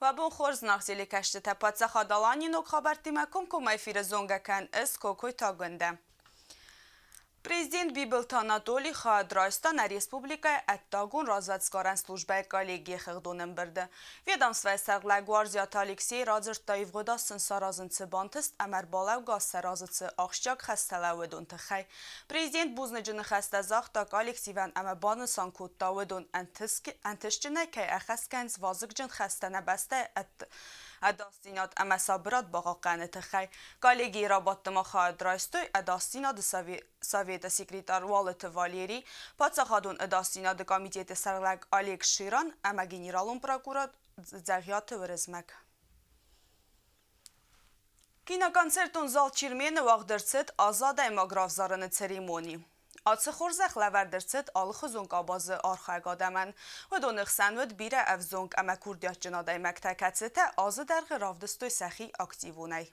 Уӕ бон хорз, зынаргъ телекӕсджытӕ! Паддзахад Аланийы ног хабӕрттимӕ комкоммӕ эфиры зонгӕ кӕн ӕз Кокойты Агуындӕ. Президент Бибылты Анатолий хайад райста нӕ республикӕйы ӕддагон развӕдсгарӕн службӕйы коллегийы хыгъдон ӕмбырды. Ведомствӕйы сӕргълӕг Уарзиаты Алексей радзырдта ивгъуыд аз сын саразын цы бантыст ӕмӕ ӕрбалӕугӕ сӕ разы цы ахсджиаг хӕстӕ лӕууы, уыдон тыххӕй. Президент бузныджы ныхӕстӕ загъта коллективӕн ӕмӕ банысан кодта, уыдон ӕнтыстджынӕй кӕй ӕххӕст кӕнынц вазыгджын хӕстӕ нӕ бӕстӕйы ӕдасдзинад ӕмӕ сабырад бахъахъхъӕныны тыххӕй. Коллегийы рабадты ма хайад райстой Ӕдасдзинады советы секретарь Уалыты Валерий, Паддзахадон ӕдасдзинады комитеты сӕргълӕг Олег Ширан ӕмӕ генералон прокурор Дзӕгъиаты Уырызмӕг. Киноконцертон зал Чермены уагъд ӕрцыд азы адӕймаг равзарыны церемони. Ацы хорзӕх лӕвӕрд ӕрцыд алыхуызон къабазы архайӕг адӕмӕн. Уыдоны хсӕн уыд бирӕ ӕвзонг ӕмӕ курдиатджын адӕймӕгтӕ, кӕцытӕ азы дӕргъы равдыстой сӕхи активонӕй.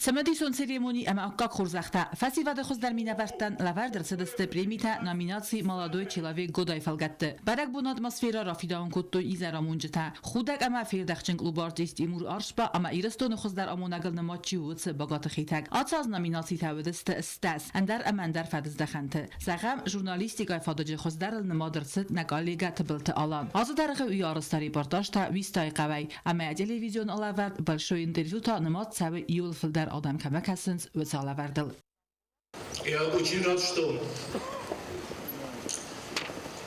Цымыдисон церемони ӕмӕ аккаг хорзӕхтӕ фӕсивӕды хуыздӕр минӕвӕрттӕн лӕвӕрд ӕрцыдысты премитӕ номинаци «Молодой человек года»-йы фӕлгӕтты. Бӕрӕгбоны атмосферӕ рафидауын кодтой изӕрамонджытӕ. Худӕг ӕмӕ фердӕхджын клубы артист Тимур Аршба ӕмӕ Ирыстоны хуыздӕр амонӕгыл нымад чи у, уыцы Багаты Хетӕг. Ацы аз номинацитӕ уыдысты стӕс, ӕндӕр ӕмӕ ӕндӕр фӕдыздӕхӕнты. Зӕгъӕм, журналистикӕйы фадыджы хуыздӕрыл нымад ӕрцыд нӕ коллегӕ Тыбылты Алан. Азы дӕргъы уый арӕзта репортаж та Уистӕйы хъӕуӕй, ӕмӕ телевизион алӕвӕрд Большой интервью та нымад цӕуы иууыл фылдӕр адӕм кӕмӕ кӕсынц, уыцы алӕвӕрдыл. Я очень рад, что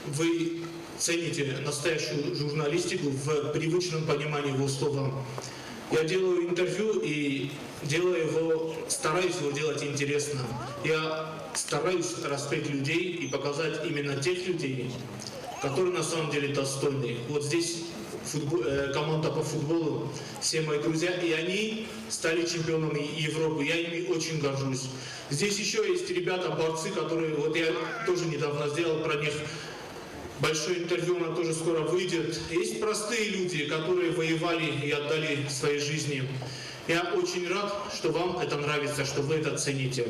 вы цените настоящую журналистику в привычном понимании его слова. Я делаю интервью и делаю его, стараюсь его делать интересно. Я стараюсь раскрыть людей и показать именно тех людей, которые на самом деле достойны. Вот здесь команда по футболу, все мои друзья, и они стали чемпионами Европы. Я ими очень горжусь. Здесь еще есть ребята, борцы, которые, вот я тоже недавно сделал про них большое интервью, оно тоже скоро выйдет. Есть простые люди, которые воевали и отдали свои жизни. Я очень рад, что вам это нравится, что вы это цените.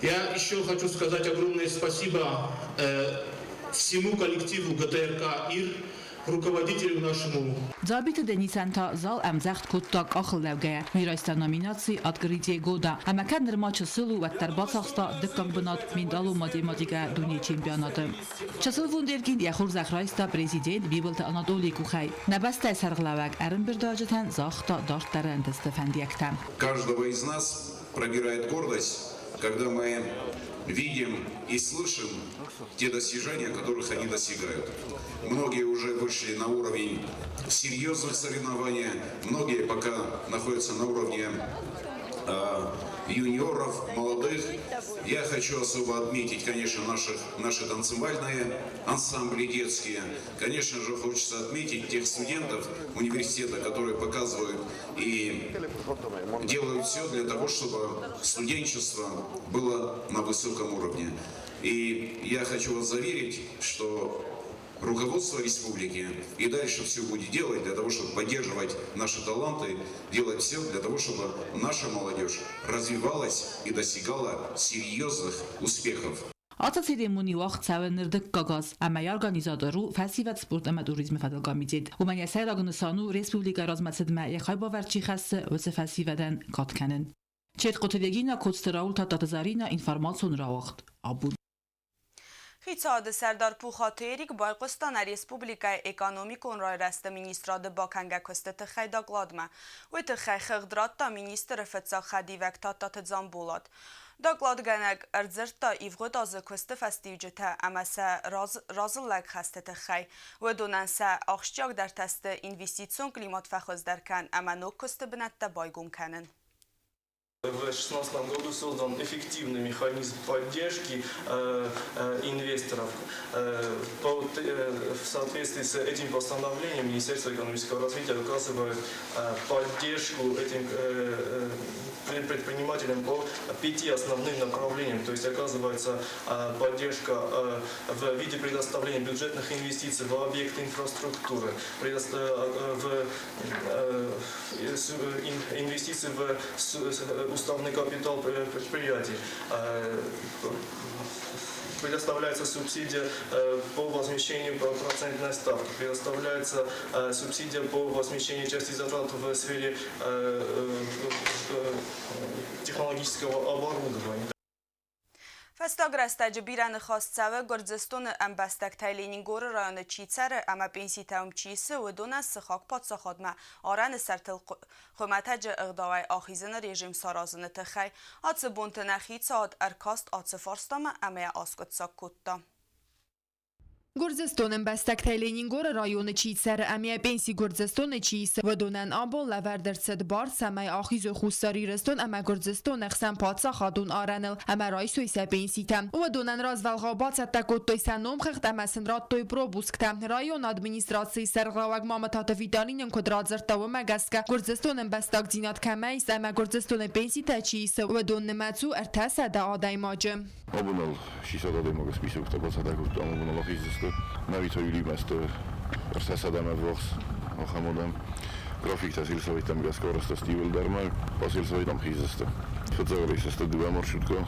Я еще хочу сказать огромное спасибо всему коллективу ГТРК «Ир», руководителю нашему. Дзабиты Денисӕн та зал ӕмдзӕгъд кодта къахыллӕугӕйӕ. Уый райста номинаци «Открытие года» ӕмӕ кӕд нырма чысыл у, уӕддӕр бацахста дыккаг бынат миндалон математикӕйӕ дунейы чемпионаты. Чысыл Вундеркинд йӕ хорзӕх райста президент Бибылты Анатолийы къухӕй. Нӕ бӕстӕйы сӕргълӕууӕг ӕрӕмбырдуӕвджытӕн загъта дарддӕры ӕнтысты фӕндиӕгтӕ. Каждого из нас пробирает гордость, когда мы видим и слышим те достижения, которых они достигают. Многие уже вышли на уровень серьезных соревнований, многие пока находятся на уровне юниоров, молодых. Я хочу особо отметить, конечно, наши танцевальные ансамбли детские. Конечно же, хочется отметить тех студентов университета, которые показывают и делают все для того, чтобы студенчество было на высоком уровне. И я хочу вас заверить, что руководство республики и дальше все будет делать для того, чтобы поддерживать наши таланты, делать все для того, чтобы наша молодежь развивалась и достигала серьезных успехов. Ацы церемони уагъд цӕуы ныр дыккаг аз ӕмӕ йӕ организатор у фӕсивӕд спорт ӕмӕ туризмы фӕдыл комитет. Уымӕн йӕ сӕйраг нысан у республикӕйы размӕцыдмӕ йӕ хайбавӕрд чи хӕссы, уыцы фӕсивӕдӕн кад кӕнын. Четкъоты Регина, Коцты Рауль, Тадтаты Заринӕ, информацион рауагъд. Абон. Хицауады сӕрдар Пухаты Эрик байхъуыста нӕ республикӕйы экономикон райрӕзты министрады бакӕнгӕ куысты тыххӕй докладмӕ. Уый тыххӕй хыгъд радта министры фыццаг хӕдивӕг Тадтаты Дзамболат. Докладгӕнӕг ӕрдзырдта ивгъуыд азы куысты фӕстиуджытӕ ӕмӕ сӕ разыллӕг хӕсты тыххӕй. Уыдонӕн сӕ ахсджиагдӕртӕ сты инвестицион климат фӕхуыздӕр кӕн ӕмӕ ног куысты бынӕттӕ байгом кӕнын. В 2016 году создан эффективный механизм поддержки инвесторов. В соответствии с этим постановлением Министерство экономического развития оказывает поддержку этим предпринимателям по пяти основным направлениям. То есть оказывается поддержка в виде предоставления бюджетных инвестиций в объекты инфраструктуры, в инвестиции в уставный капитал предприятий. Предоставляется субсидия по возмещению процентной ставки, предоставляется субсидия по возмещению части затрат в сфере технологического оборудования. Фӕстаг рӕстӕджы бирӕ ныхас цӕуы Гуырдзыстоны ӕмбӕстӕгтӕй Ленингоры районы чи цӕры ӕмӕ пенситӕ уым чи исы, уыдонӕн сыхаг паддзахадмӕ арӕны сӕртыл хуымӕтӕджы ӕгъдауӕй ахизыны режим саразыны тыххӕй. Ацы бонты нӕ хицауад ӕркаст ацы фарстамӕ ӕмӕ йӕ аскъуыддзаг кодта. Гуырдзыстоны ӕмбӕстӕгтӕй Ленингоры районы чи цӕры ӕмӕ пенси Гуырдзыстоны чи исы, уыдонӕн абон лӕвӕрд ӕрцыд бар, цӕмӕй ахизой Хуссар Ирыстон ӕмӕ Гуырдзыстоны ӕхсӕн паддзахадон арӕныл ӕмӕ райсой сӕ пенситӕ. Уыдонӕн развӕлгъау бацӕттӕ кодтой сӕ номхыгъд ӕмӕ сын радтой пропусктӕ. Районы администрацийы сӕргълӕууӕг Мамытаты Виталий нын куыд радзырдта, уымӕ гӕсгӕ Гуырдзыстоны ӕмбӕстагдзинад кӕмӕ ис ӕмӕ Гуырдзыстоны пенситӕ чи исы, уыдон нымӕц у 300 адӕймаджы. Абон 60 адӕймаджы списоктӕ бацӕттӕ кодтам, абон ахиздзысты. Нӕ июлимӕ сты 300 ӕввахс ахӕм адӕм. Графиктӕ сельсоветтӕм гӕсгӕ арӕзт иууылдӕр ма сельсоветтӕм хиздзысты. Фыццаг рейсы дыууӕ маршрутка,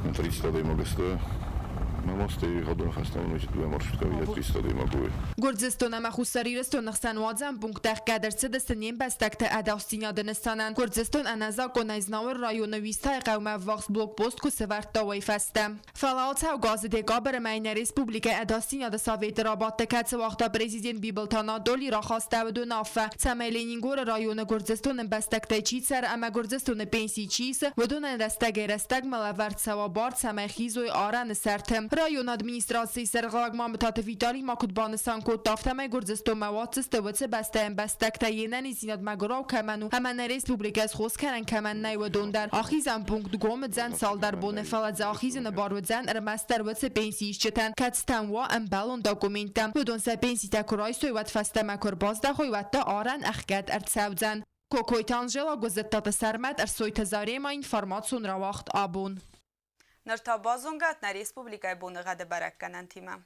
30 адӕймаджы сты. Мамасты гъӕдон фӕстӕмӕ дыууӕ маршрутка 30 адӕймаджы. Гуырдзыстон ӕмӕ Хуссар Ирыстоны хсӕн уадзӕн пункттӕ ӕхгӕд ӕрцыдысты не мбӕстӕгты ӕдасдзинады нысанӕн. Гуырдзыстон ӕнӕзакъонӕй Знауыр районы Уистӕйы хъӕумӕ ӕввахс блокпост куы сӕвӕрдта, уый фӕстӕ. Фӕлӕ ацӕугӕ азы декабры мӕйы нӕ республикӕйы ӕдасдзинады советы рабадты, кӕцы уагъта президент Бибылты Анатоли, рахастӕуыд уынаффӕ, цӕмӕй Ленингоры районы Гуырдзыстоны ӕмбӕстӕгтӕй чи цӕры ӕмӕ Гуырдзыстоны пенси чи исы, уыдонӕн рӕстӕгӕй-рӕстӕгмӕ лӕвӕрд цӕуа бар, цӕмӕй хизой арӕны сӕрты. Районы администрацийы сӕргълӕууӕг Мамытаты Виталий ма куыд банысан кодта, афтӕмӕй Гуырдзыстонмӕ уадздзысты уыцы бӕстӕйы ӕмбӕстӕгтӕ, йе нӕниздзинад мӕгуырау кӕмӕн у ӕмӕ нӕ республикӕ схос кӕнӕн кӕмӕн нӕй, уыдон дӕр. Ахизӕн пункт гом уыдзӕн цалдӕр боны, фӕлӕ дзы ахизыны бар уыдзӕн ӕрмӕстдӕр уыцы пенсиисджытӕн, кӕцытӕн уа ӕмбӕлон документтӕ. Уыдон сӕ пенситӕ куы райсой, уӕд фӕстӕмӕ куы ӕрбаздӕхой, уӕд та арӕн ӕхгӕд ӕрцӕудзӕн. Кокойты Анжела, Гуыззыттаты Сӕрмӕт, Ӕрсойты Зарема, информацион рауагъд «Абон». Ныр та базонгӕ нӕ республикӕйы боныгъӕды бӕрӕггӕнӕнтимӕ.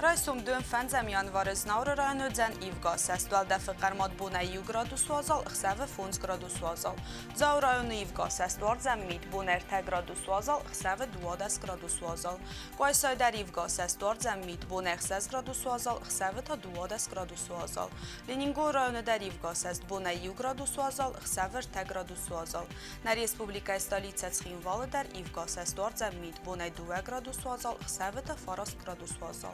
Райсом дон фӕндзӕм январы Знауыры районы уыдзӕн ивгӕ сӕст уӕлдӕфы хъӕрмад бонӕй 1 градус уазал, ӕхсӕвы 5 градус уазал. Дзауы районы ивгӕ сӕст уардзӕн мит, бон 3 градус уазал, ӕхсӕвы 12 градус уазал. Къуайсайы дӕр ивгӕ сӕст уардзӕн мит, бон 6 градус уазал, ӕхсӕвы та 12 градус уазал. Ленингоры районы дӕр ивгӕ сӕст бонӕй 1 градус уазал, ӕхсӕвы 3 градус уазал. Нӕ республикӕйы столицӕ Цхинвалы дӕр ивгӕ сӕст уардзӕн мит, бонӕй 2 градус уазал, ӕхсӕвы та 9 градус уазал.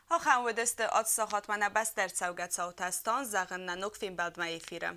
Ахӕм уыдысты ацы сахатмӕ нӕ бӕстӕ ӕрцӕугӕ цаутӕ. Стан зӕгъын нӕ ног фембӕлдмӕ эфиры.